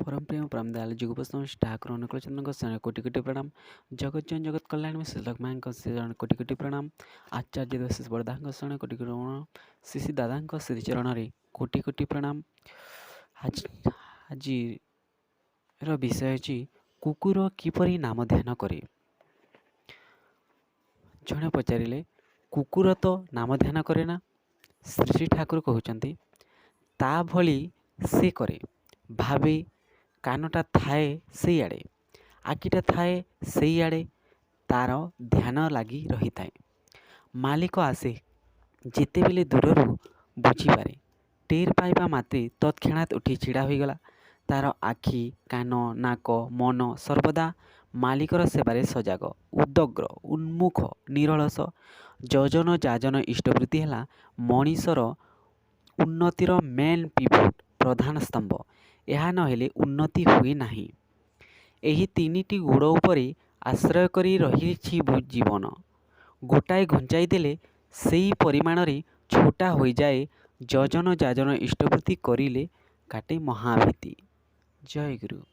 ପରମ ପ୍ରେମ ପରମ ଦୟାଲ ଯୁଗବୈଷ୍ଣବ ଠାକୁର ଅନୁକୂଳ ଚନ୍ଦ୍ରଙ୍କ ଶରଣ କୋଟି କୋଟି ପ୍ରଣାମ। ଜଗତ ଜନ ଜଗତ କଲ୍ୟାଣ ଶ୍ରୀ ଲକ୍ଷ୍ମାଙ୍କ ଶରଣ କୋଟି କୋଟି ପ୍ରଣାମ। ଆଚାର୍ଯ୍ୟ ଦେବ ବରଦାଙ୍କ ଶରଣ କୋଟି କୋଟି ପ୍ରଣାମ। ଶ୍ରୀ ଶ୍ରୀ ଦାଦାଙ୍କ ଶ୍ରୀଚରଣରେ କୋଟି କୋଟି ପ୍ରଣାମ। ଆଜିର ବିଷୟ ହେଉଛି, କୁକୁର କିପରି ନାମ ଧ୍ୟାନ କରେ? ଜଣେ ପଚାରିଲେ, କୁକୁର ତ ନାମ ଧ୍ୟାନ କରେ ନା। ଶ୍ରୀ ଶ୍ରୀ ଠାକୁର କହୁଛନ୍ତି, ତା ଭଳି ସେ କରେ, ଭାବେ। କାନଟା ଥାଏ ସେଇଆଡ଼େ, ଆଖିଟା ଥାଏ ସେଇଆଡ଼େ, ତାର ଧ୍ୟାନ ଲାଗି ରହିଥାଏ। ମାଲିକ ଆସେ ଯେତେବେଳେ ଦୂରରୁ ବୁଝିପାରେ। ଟେର୍ ପାଇବା ମାତ୍ରେ ତତ୍କ୍ଷଣାତ୍ ଉଠି ଛିଡ଼ା ହୋଇଗଲା। ତାର ଆଖି, କାନ, ନାକ, ମନ ସର୍ବଦା ମାଲିକର ସେବାରେ ସଜାଗ, ଉଦଗ୍ର, ଉନ୍ମୁଖ, ନିରଳସ। ଯଜନ ଯାଜନ ଇଷ୍ଟବୃତ୍ତି ହେଲା ମଣିଷର ଉନ୍ନତିର ମେନ୍ ପିଭୋଟ୍, ପ୍ରଧାନ ସ୍ତମ୍ଭ। ଏହା ନହେଲେ ଉନ୍ନତି ହୁଏ ନାହିଁ। ଏହି ତିନିଟି ଗୋଡ଼ ଉପରେ ଆଶ୍ରୟ କରି ରହିଛି ଜୀବନ। ଗୋଟାଏ ଘୁଞ୍ଚାଇ ଦେଲେ ସେଇ ପରିମାଣରେ ଛୋଟା ହୋଇଯାଏ। ଯଜନ ଯାଜନ ଇଷ୍ଟବୃତ୍ତି କରିଲେ କାଟେ ମହାଭୀତି। ଜୟ ଗୁରୁ।